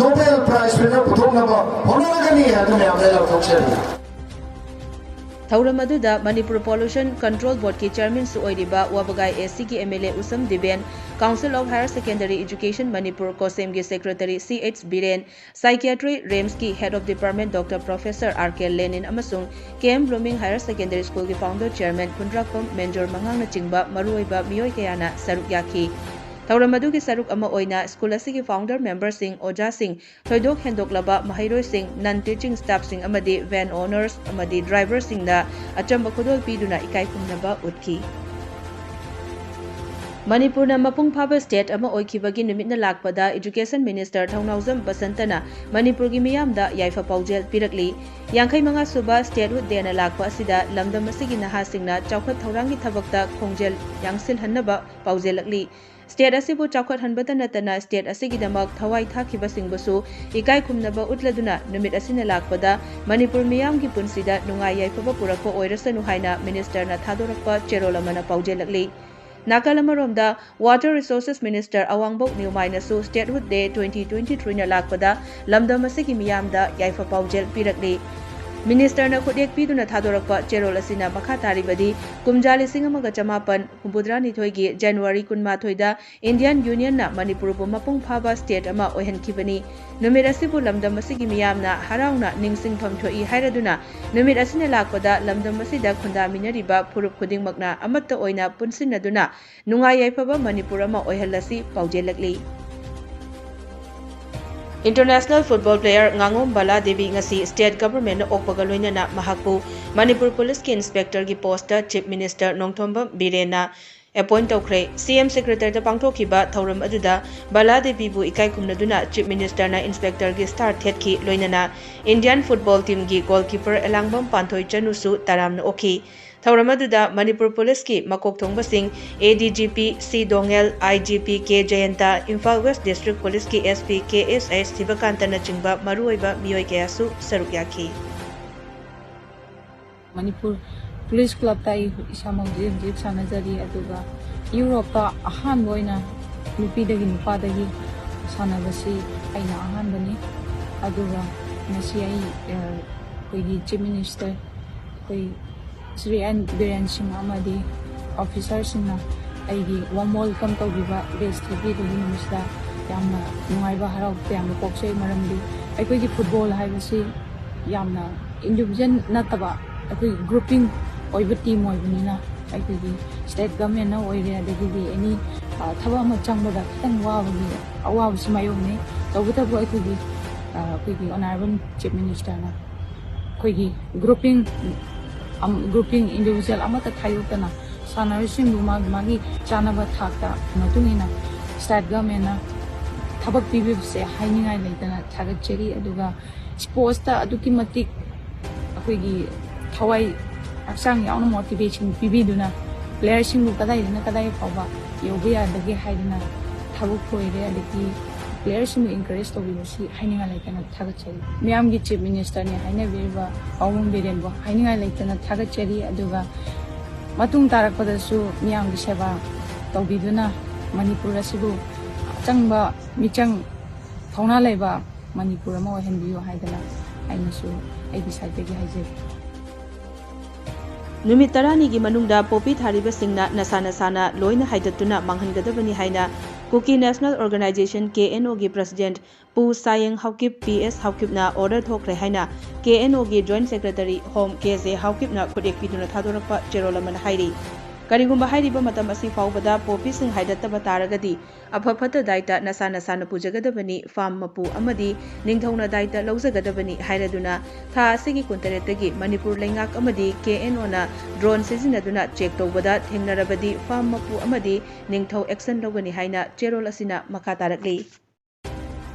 Nobel Prize winner ꯄꯨꯊꯣꯛꯅꯕ ꯍꯣꯠꯅꯔꯒꯅꯤ ꯍꯥꯏꯗꯨ ꯃꯌꯥꯝꯗ ꯂꯥꯎꯊꯣꯛꯆꯔꯤ꯫ ꯊꯧꯔꯝ ꯑꯗꯨꯗ ꯃꯅꯤꯄꯨꯔ ꯄꯣꯂꯨꯁꯟ ꯀꯟꯇ꯭ꯔꯣꯜ ꯕꯣꯔꯗꯀꯤ ꯆꯦꯌꯔꯃꯦꯟꯁꯨ ꯑꯣꯏꯔꯤꯕ ꯋꯥꯕꯒꯥꯏ ꯑꯦꯁ ꯁꯤꯒꯤ M L A Usham Deben, Council of Higher Secondary Education Manipur, ꯀꯣꯁꯦꯝꯒꯤ secretary S H Biren, psychiatry ꯔꯤꯝꯁꯀꯤ head of department doctor professor R K Lenin ꯑꯃꯁꯨꯡ K M blooming higher secondary ꯁ꯭ꯀꯨꯜꯒꯤ ꯐꯥꯎꯟꯗꯔ ꯆꯦꯌꯔꯃꯦꯟ ꯈꯨꯟꯗ꯭ꯔꯥꯛꯄꯝ ꯃꯦꯟꯖꯣꯔ ꯃꯉꯥꯡꯅꯆꯤꯡꯕ ꯃꯔꯨꯑꯣꯏꯕ ꯃꯤꯑꯣꯏ ꯀꯌꯥꯅ ꯁꯔꯨꯛ ꯌꯥꯈꯤ꯫ ꯊꯧꯔꯝ ꯑꯗꯨꯒꯤ ꯁꯔꯨꯛ ꯑꯃ ꯑꯣꯏꯅ ꯁ꯭ꯀꯨꯜ ꯑꯁꯤꯒꯤ ꯐꯥꯎꯟꯗꯔ ꯃꯦꯝꯕꯔꯁꯤꯡ, ꯑꯣꯖꯥꯁꯤꯡ, ꯊꯣꯏꯗꯣꯛ ꯍꯦꯟꯗꯣꯛꯂꯕ ꯃꯍꯩꯔꯣꯏꯁꯤꯡ, ꯅꯟ ꯇꯤꯆꯤꯡ ꯁ꯭ꯇꯥꯐꯁꯤꯡ ꯑꯃꯗꯤ ꯚꯦꯟ ꯑꯣꯅꯔꯁ ꯑꯃꯗꯤ ꯗ꯭ꯔꯥꯏꯚꯔꯁꯤꯡꯗ ꯑꯆꯝꯕ ꯈꯨꯗꯣꯜ ꯄꯤꯗꯨꯅ ꯏꯀꯥꯏ ꯈꯨꯝꯅꯕ ꯎꯠꯈꯤ꯫ ꯃꯅꯤꯄꯨꯔꯅ ꯃꯄꯨꯡ ꯐꯥꯕ ꯁ꯭ꯇꯦꯠ ꯑꯃ ꯑꯣꯏꯈꯤꯕꯒꯤ ꯅꯨꯃꯤꯠꯅ ꯂꯥꯛꯄꯗ ꯏꯖꯨꯀꯦꯁꯟ ꯃꯤꯅꯤꯁꯇꯔ ꯊꯧꯅꯥꯎꯖꯝ ꯕꯁꯟꯇꯅ ꯃꯅꯤꯄꯨꯔꯒꯤ ꯃꯤꯌꯥꯝꯗ ꯌꯥꯏꯐ ꯄꯥꯎꯖꯦꯜ ꯄꯤꯔꯛꯂꯤ꯫ ꯌꯥꯡꯈꯩ ꯃꯉꯥ ꯁꯨꯕ ꯁ꯭ꯇꯦꯠꯍꯨꯗ ꯗꯦꯅ ꯂꯥꯛꯄ ꯑꯁꯤꯗ ꯂꯝꯗꯝ ꯑꯁꯤꯒꯤ ꯅꯍꯥꯁꯤꯡꯅ ꯆꯥꯎꯈꯠ ꯊꯧꯔꯥꯡꯒꯤ ꯊꯕꯛꯇ ꯈꯣꯡꯖꯦꯜ ꯌꯥꯡꯁꯤꯜꯍꯟꯅꯕ ꯄꯥꯎꯖꯦꯜꯂꯛꯂꯤ꯫ ꯁ꯭ꯇꯦꯠ ꯑꯁꯤꯕꯨ ꯆꯥꯎꯈꯠꯍꯟꯕꯇ ꯅꯠꯇꯅ ꯁ꯭ꯇꯦꯠ ꯑꯁꯤꯒꯤꯗꯃꯛ ꯊꯋꯥꯏ ꯊꯥꯈꯤꯕꯁꯤꯡꯕꯨꯁꯨ ꯏꯀꯥꯏ ꯈꯨꯝꯅꯕ ꯎꯠꯂꯗꯨꯅ ꯅꯨꯃꯤꯠ ꯑꯁꯤꯅ ꯂꯥꯛꯄꯗ ꯃꯅꯤꯄꯨꯔ ꯃꯤꯌꯥꯝꯒꯤ ꯄꯨꯟꯁꯤꯗ ꯅꯨꯡꯉꯥꯏ ꯌꯥꯏꯐꯕ ꯄꯨꯔꯛꯄ ꯑꯣꯏꯔꯁꯅꯨ ꯍꯥꯏꯅ ꯃꯤꯅꯤꯁꯇꯔꯅ ꯊꯥꯗꯣꯔꯛꯄ ꯆꯦꯔꯣꯜ ꯑꯃꯅ ꯄꯥꯎꯖꯦꯜꯂꯛꯂꯤ꯫ ꯅꯥꯀꯜ ꯑꯃꯔꯣꯝꯗ, ꯋꯥꯇꯔ ꯔꯤꯁꯣꯔꯁꯦꯁ ꯃꯤꯅꯤꯁꯇꯔ ꯑꯋꯥꯡꯕꯧ ꯅ꯭ꯌꯨꯃꯥꯏꯅꯁꯨ ꯁ꯭ꯇꯦꯠꯍꯨꯗ ꯗꯦ ꯇ꯭ꯋꯦꯟꯇꯤ ꯇ꯭ꯋꯦꯟꯇꯤ ꯊ꯭ꯔꯤꯅ ꯂꯥꯛꯄꯗ ꯂꯝꯗꯝ ꯑꯁꯤꯒꯤ ꯃꯤꯌꯥꯝꯗ ꯌꯥꯏꯐ ꯄꯥꯎꯖꯦꯜ ꯄꯤꯔꯛꯂꯤ꯫ ꯃꯤꯅꯤꯁꯇꯔꯅ ꯈꯨꯠꯌꯦꯛ ꯄꯤꯗꯨꯅ ꯊꯥꯗꯣꯔꯛꯄ ꯆꯦꯔꯣꯜ ꯑꯁꯤꯅ ꯃꯈꯥ ꯇꯥꯔꯤꯕꯗꯤ, ꯀꯨꯝꯖꯥ ꯂꯤꯁꯤꯡ ꯑꯃꯒ ꯆꯃꯥꯄꯟ ꯍꯨꯝꯐꯨꯇꯔꯥꯅꯤꯊꯣꯏꯒꯤ ꯖꯅꯋꯥꯔꯤ ꯀꯨꯟꯃꯥꯊꯣꯏꯗ ꯏꯟꯗꯤꯌꯟ ꯌꯨꯅꯤꯌꯟꯅ ꯃꯅꯤꯄꯨꯔꯕꯨ ꯃꯄꯨꯡ ꯐꯥꯕ ꯁ꯭ꯇꯦꯠ ꯑꯃ ꯑꯣꯏꯍꯟꯈꯤꯕꯅꯤ꯫ ꯅꯨꯃꯤꯠ ꯑꯁꯤꯕꯨ ꯂꯝꯗꯝ ꯑꯁꯤꯒꯤ ꯃꯤꯌꯥꯝꯅ ꯍꯔꯥꯎꯅ ꯅꯤꯡꯁꯤꯡꯐꯝ ꯊꯣꯛꯏ ꯍꯥꯏꯔꯗꯨꯅ, ꯅꯨꯃꯤꯠ ꯑꯁꯤꯅ ꯂꯥꯛꯄꯗ ꯂꯝꯗꯝ ꯑꯁꯤꯗ ꯈꯨꯟꯗꯥꯃꯤꯟꯅꯔꯤꯕ ꯐꯨꯔꯨꯞ ꯈꯨꯗꯤꯡꯃꯛꯅ ꯑꯃꯠꯇ ꯑꯣꯏꯅ ꯄꯨꯟꯁꯤꯟꯅꯗꯨꯅ ꯅꯨꯡꯉꯥꯏ ꯌꯥꯏꯐꯕ ꯃꯅꯤꯄꯨꯔ ꯑꯃ ꯑꯣꯏꯍꯜꯂꯁꯤ ꯄꯥꯎꯖꯦꯜꯂꯛꯂꯤ꯫ International football player ꯉꯥꯉꯣꯝ ꯕꯂꯥ ꯗꯦꯕꯤ ꯉꯁꯤ state governmentꯅ ꯑꯣꯛꯄꯒ ꯂꯣꯏꯅꯅ ꯃꯍꯥꯛꯄꯨ ꯃꯅꯤꯄꯨꯔ ꯄꯨꯂꯤꯁꯀꯤ inspectorꯒꯤ postꯇ Chief Minister ꯅꯣꯡꯊꯣꯝꯕꯝ ꯕꯤꯔꯦꯟꯅ appoint ꯇꯧꯈ꯭ꯔꯦ꯫ C M Secretariatꯇ ꯄꯥꯡꯊꯣꯛꯈꯤꯕ ꯊꯧꯔꯝ ꯑꯗꯨꯗ ꯕꯂꯥ ꯗꯦꯕꯤꯕꯨ ꯏꯀꯥꯏ ꯈꯨꯝꯅꯗꯨꯅ Chief Ministerꯅ inspectorꯒꯤ star ꯊꯦꯠꯈꯤ꯫ ꯂꯣꯏꯅꯅ Indian football teamꯒꯤ goalkeeper ꯑꯦꯂꯥꯡꯕꯝ ꯄꯥꯟꯊꯣꯏ ꯆꯅꯨꯁꯨ ꯇꯔꯥꯝꯅ ꯑꯣꯛꯈꯤ꯫ ꯊꯧꯔꯝ ꯑꯗꯨꯗ ꯃꯅꯤꯄꯨꯔ ꯄꯨꯂꯤꯁꯀꯤ ꯃꯀꯣꯛ ꯊꯣꯡꯕꯁꯤꯡ, A D G P C ꯗꯣꯉꯦꯜ, I G P K ꯖꯌꯟꯇ, Imphal West District Policeꯀꯤ S P K S H ꯁꯤꯕꯀꯥꯟꯇꯅꯆꯤꯡꯕ ꯃꯔꯨꯑꯣꯏꯕ ꯃꯤꯑꯣꯏ ꯀꯌꯥꯁꯨ ꯁꯔꯨꯛ ꯌꯥꯈꯤ꯫ ꯃꯅꯤꯄꯨꯔ ꯄꯨꯂꯤꯁ ꯀ꯭ꯂꯕꯇ ꯑꯩ ꯏꯁꯥꯃꯛ ꯍꯧꯖꯤꯛ ꯍꯧꯖꯤꯛ ꯁꯥꯟꯅꯖꯔꯤ, ꯑꯗꯨꯒ ꯌꯨꯔꯣꯞꯇ ꯑꯍꯥꯟꯕ ꯑꯣꯏꯅ ꯅꯨꯄꯤꯗꯒꯤ ꯅꯨꯄꯥꯗꯒꯤ ꯁꯥꯟꯅꯕꯁꯤ ꯑꯩꯅ ꯑꯍꯥꯟꯕꯅꯤ꯫ ꯑꯗꯨꯒ ꯉꯁꯤ ꯑꯩ, ꯑ, ꯑꯩꯈꯣꯏꯒꯤ Chief Minister ꯑꯩꯈꯣꯏ ꯁ꯭ꯔꯤ ꯑꯦꯟ ꯕꯤꯔꯦꯟ ꯁꯤꯡ ꯑꯃꯗꯤ officerꯁꯤꯡꯅ ꯑꯩꯒꯤ warm welcome ꯇꯧꯕꯤꯕ, badge ꯊꯦꯠꯄꯤꯕꯒꯤ ꯅꯨꯃꯤꯠꯁꯤꯗ ꯌꯥꯝꯅ ꯅꯨꯡꯉꯥꯏꯕ, ꯍꯔꯥꯎꯕ, ꯇꯌꯥꯝꯕ ꯄꯣꯛꯆꯩ꯫ ꯃꯔꯝꯗꯤ ꯑꯩꯈꯣꯏꯒꯤ football ꯍꯥꯏꯕꯁꯤ ꯌꯥꯝꯅ individual ꯅꯠꯇꯕ, ꯑꯩꯈꯣꯏꯒꯤ grouping ꯑꯣꯏꯕ team ꯑꯣꯏꯕꯅꯤꯅ, ꯑꯩꯈꯣꯏꯒꯤ state governmentꯅ ꯑꯣꯏꯔꯦ, ꯑꯗꯒꯤꯗꯤ any, ꯑ, ꯊꯕꯛ ꯑꯃ ꯆꯪꯕꯗ ꯈꯤꯇꯪ ꯋꯥꯕꯒꯤ ꯑꯋꯥꯕꯁꯤ ꯃꯥꯌꯣꯛꯅꯩ꯫ ꯇꯧꯕꯇꯕꯨ ꯑꯩꯈꯣꯏꯒꯤ, ꯑ, ꯑꯩꯈꯣꯏꯒꯤ Honourable Chief Ministerꯅ ꯑꯩꯈꯣꯏꯒꯤ grouping, ꯑꯝ, grouping individual ꯑꯃꯠꯇ ꯈꯥꯏꯗꯣꯛꯇꯅ ꯁꯥꯟꯅꯔꯣꯏꯁꯤꯡꯕꯨ ꯃꯥꯒꯤ, ꯃꯥꯒꯤ ꯆꯥꯅꯕ ꯊꯥꯛꯇ ꯃꯇꯨꯡ ꯏꯟꯅ state governmentꯅ ꯊꯕꯛ ꯄꯤꯕꯤꯕꯁꯦ ꯍꯥꯏꯅꯤꯡꯉꯥꯏ ꯂꯩꯇꯅ ꯊꯥꯒꯠꯆꯔꯤ꯫ ꯑꯗꯨꯒ sportsꯇ ꯑꯗꯨꯛꯀꯤ ꯃꯇꯤꯛ ꯑꯩꯈꯣꯏꯒꯤ ꯊꯋꯥꯏ ꯍꯛꯆꯥꯡ ꯌꯥꯎꯅ motivation ꯄꯤꯕꯤꯗꯨꯅ playerꯁꯤꯡꯕꯨ ꯀꯗꯥꯏꯗꯅ ꯀꯗꯥꯏ ꯐꯥꯎꯕ ꯌꯧꯕ ꯌꯥꯗꯒꯦ ꯍꯥꯏꯗꯅ ꯊꯕꯛ ꯊꯣꯏꯔꯦ, ꯑꯗꯒꯤ playerꯁꯤꯡꯕꯨ encourage ꯇꯧꯕꯤꯕꯁꯤ ꯍꯥꯏꯅꯤꯡꯉꯥꯏ ꯂꯩꯇꯅ ꯊꯥꯒꯠꯆꯔꯤ꯫ ꯃꯤꯌꯥꯝꯒꯤ Chief Ministerꯅꯤ ꯍꯥꯏꯅꯕꯤꯔꯤꯕ ꯄꯥꯕꯨꯡ ꯕꯤꯔꯦꯟꯕꯨ ꯍꯥꯏꯅꯤꯡꯉꯥꯏ ꯂꯩꯇꯅ ꯊꯥꯒꯠꯆꯔꯤ꯫ ꯑꯗꯨꯒ ꯃꯇꯨꯡ ꯇꯥꯔꯛꯄꯗꯁꯨ ꯃꯤꯌꯥꯝꯒꯤ ꯁꯦꯕꯥ ꯇꯧꯕꯤꯗꯨꯅ ꯃꯅꯤꯄꯨꯔ ꯑꯁꯤꯕꯨ ꯑꯆꯪꯕ ꯃꯤꯆꯪ ꯊꯧꯅꯥ ꯂꯩꯕ ꯃꯅꯤꯄꯨꯔ ꯑꯃ ꯑꯣꯏꯍꯟꯕꯤꯌꯨ ꯍꯥꯏꯗꯅ ꯑꯩꯅꯁꯨ ꯑꯩꯒꯤ ꯁꯥꯏꯠꯇꯒꯤ ꯍꯥꯏꯖꯔꯤ꯫ ꯅꯨꯃꯤꯠ ꯇꯔꯥꯅꯤꯒꯤ ꯃꯅꯨꯡꯗ ꯄꯣꯄꯤ ꯊꯥꯔꯤꯕꯁꯤꯡꯅ ꯅꯁꯥ ꯅꯁꯥꯅ ꯂꯣꯏꯅ ꯍꯥꯏꯗꯠꯇꯨꯅ ꯃꯥꯡꯍꯟꯒꯗꯕꯅꯤ ꯍꯥꯏꯅ ꯀꯨꯀꯤ ꯅꯦꯁꯅꯦꯜ ꯑꯣꯔꯒꯅꯥꯏꯖꯦꯁꯟ, ꯀꯦ ꯑꯦꯟ ꯑꯣꯒꯤ ꯄ꯭ꯔꯁꯤꯗꯦꯟꯠ ꯄꯨ ꯁꯥꯌꯦꯡ ꯍꯥꯎꯀꯤꯞ, ꯄꯤ ꯑꯦꯁ ꯍꯥꯎꯀꯤꯞꯅ ꯑꯣꯔꯗꯔ ꯊꯣꯛꯈ꯭ꯔꯦ ꯍꯥꯏꯅ ꯀꯦ ꯑꯦꯟ ꯑꯣꯒꯤ ꯖꯣꯏꯟꯠ ꯁꯦꯀ꯭ꯔꯦꯇꯔꯤ ꯍꯣꯝ, ꯀꯦ ꯖꯦ ꯍꯥꯎꯀꯤꯞꯅ ꯈꯨꯠꯌꯦꯛ ꯄꯤꯗꯨꯅ ꯊꯥꯗꯣꯔꯛꯄ ꯆꯦꯔꯣꯜ ꯑꯃꯅ ꯍꯥꯏꯔꯤ꯫ ꯀꯔꯤꯒꯨꯝꯕ ꯍꯥꯏꯔꯤꯕ ꯃꯇꯝ ꯑꯁꯤ ꯐꯥꯎꯕꯗ ꯄꯣꯄꯤꯁꯤꯡ ꯍꯥꯏꯗꯠꯇꯕ ꯇꯥꯔꯒꯗꯤ, ꯑꯐ ꯐꯠꯇ ꯗꯥꯏꯇ ꯅꯁꯥ ꯅꯁꯥꯅ ꯄꯨꯖꯒꯗꯕꯅꯤ, ꯐꯥꯔꯝ ꯃꯄꯨ ꯑꯃꯗꯤ ꯅꯤꯡꯊꯧꯅ ꯗꯥꯏꯇ ꯂꯧꯖꯒꯗꯕꯅꯤ ꯍꯥꯏꯔꯗꯨꯅ, ꯊꯥ ꯑꯁꯤꯒꯤ ꯀꯨꯟꯇꯔꯦꯠꯇꯒꯤ ꯃꯅꯤꯄꯨꯔ ꯂꯩꯉꯥꯛ ꯑꯃꯗꯤ ꯀꯦ ꯑꯦꯟ ꯑꯣꯅ ꯗ꯭ꯔꯣꯟ ꯁꯤꯖꯤꯟꯅꯗꯨꯅ ꯆꯦꯛ ꯇꯧꯕꯗ ꯊꯦꯡꯅꯔꯕꯗꯤ, ꯐꯥꯔꯝ ꯃꯄꯨ ꯑꯃꯗꯤ ꯅꯤꯡꯊꯧ ꯑꯦꯛꯁꯟ ꯂꯧꯒꯅꯤ ꯍꯥꯏꯅ ꯆꯦꯔꯣꯜ ꯑꯁꯤꯅ ꯃꯈꯥ ꯇꯥꯔꯛꯂꯤ꯫